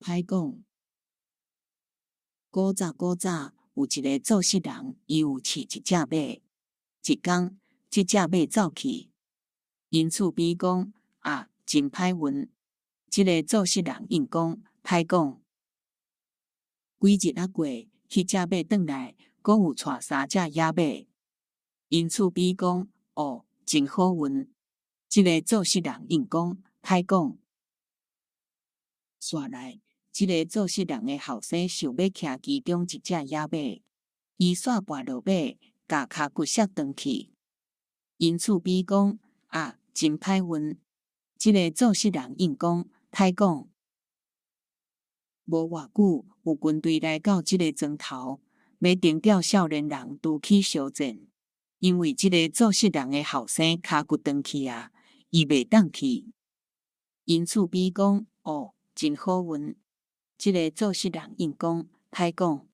歹講。古早古早有一个做穡人，伊有飼一隻馬。一工，這隻馬走去，𪜶厝邊講啊，真歹運。這个做穡人應講歹講。幾日仔過，彼隻馬轉來，閣有帶三隻野馬。𪜶厝邊講哦，真好運。這个做穡人應講歹講。紲來，這个做穡人的後生想欲騎其中一隻野馬，伊煞跋落馬，共跤骨摔斷去。𪜶厝邊講啊，真歹運。這个做穡人應講歹講。無偌久，有軍隊來到這个莊頭，欲徵調少年人出去相戰。因為這个做穡人的後生跤骨斷去矣，伊袂當去。𪜶厝邊講哦，真好運。這个做穡人應講歹講。